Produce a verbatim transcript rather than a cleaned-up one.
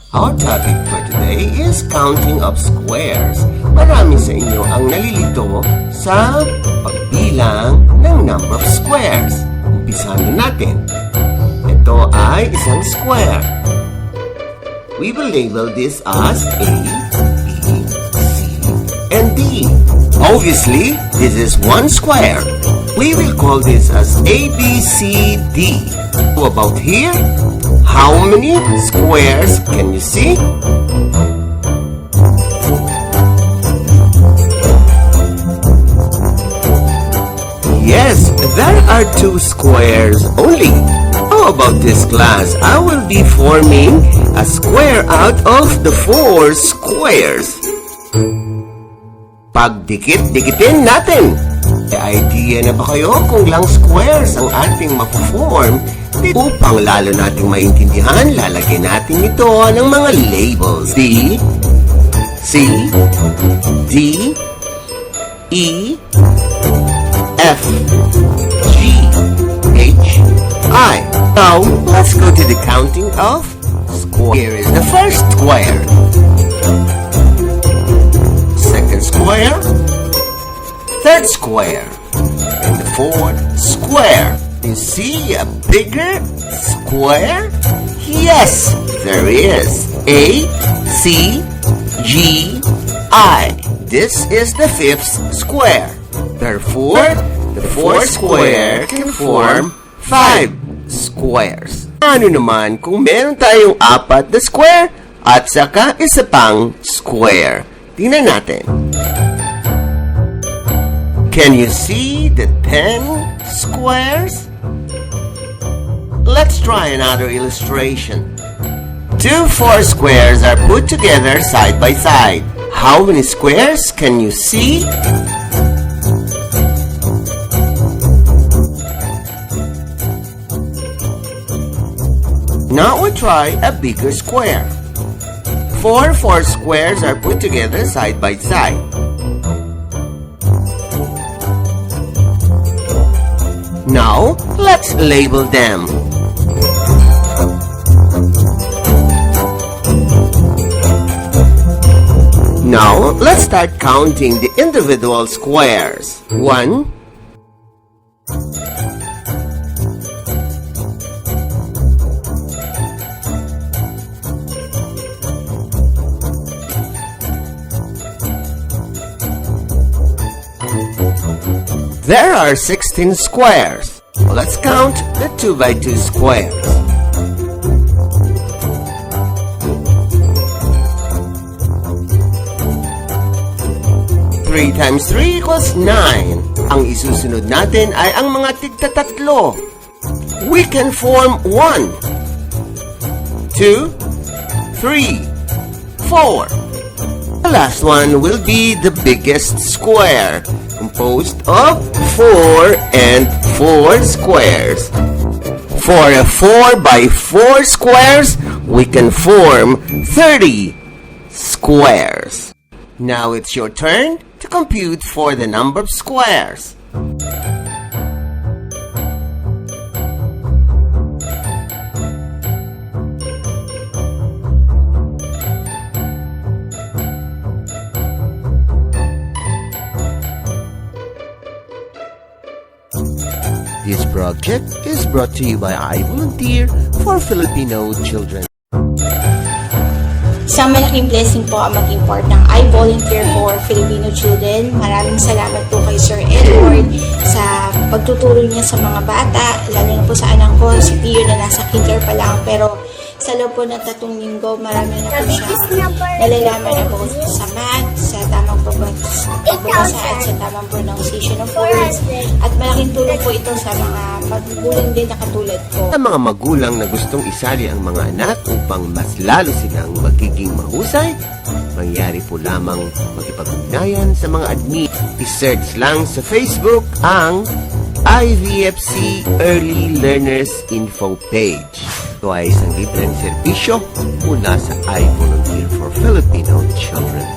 Our topic for today is counting of squares. Marami sa inyo ang nalilito sa pagbilang ng number of squares. Umpisahan na natin. Ito ay isang square. We will label this as A, B, C, and D. Obviously, this is one square. We will call this as A B C D. How about here? How many squares can you see? Yes, there are two squares only. How about this, class? I will be forming a square out of the four squares. Pagdikit-dikitin natin. May idea na ba kayo kung ilang squares ang ating mapo-form? Upang lalo nating maintindihan, lalagyan natin ito ng mga labels. D, C, D, E, F, G, H, I. Now, let's go to the counting of square. Here is the first square. Second square. Third square. And the fourth square. You see a bigger square? Yes, there is. A, C, G, I. This is the fifth square. Therefore, the fourth square can form five squares. Ano naman kung meron tayong apat na square at saka isa pang square? Tingnan natin. Can you see the ten squares? Let's try another illustration. Two four squares are put together side by side. How many squares can you see? Now we try a bigger square. Four four squares are put together side by side. Now, let's label them. Now, let's start counting the individual squares. One, there are sixteen squares. Let's count the two by two squares. Three times three equals nine. Ang isusunod natin ay ang mga tigtatatlo. We can form one, two, three, four. The last one will be the biggest square, composed of four and four squares. For a four by four squares, we can form thirty squares. Now it's your turn to compute for the number of squares. This project is brought to you by I Volunteer for Filipino Children. Isang malaking blessing po ang mag-import ng I Volunteer for Filipino Children. Maraming salamat po kay Sir Edward sa pagtuturo niya sa mga bata, lalo na po sa anak ko, si Pio na nasa kinder pa lang. Pero sa loob po ng tatlong linggo, marami na po siya nalalaman about sa math, sa tamang pagbas-, pagbasa at sa tamang pronunciation of words. At malaking tulong po ito sa mga magulang din na katulad ko. Sa mga magulang na gustong isali ang mga anak upang mas lalo silang magiging mahusay, mangyari po lamang makipag-ugnayan sa mga admin. I-search lang sa Facebook ang I V F C Early Learners Info Page. Ito ay isang libreng serbisyo mula sa I Volunteer for Filipino Children.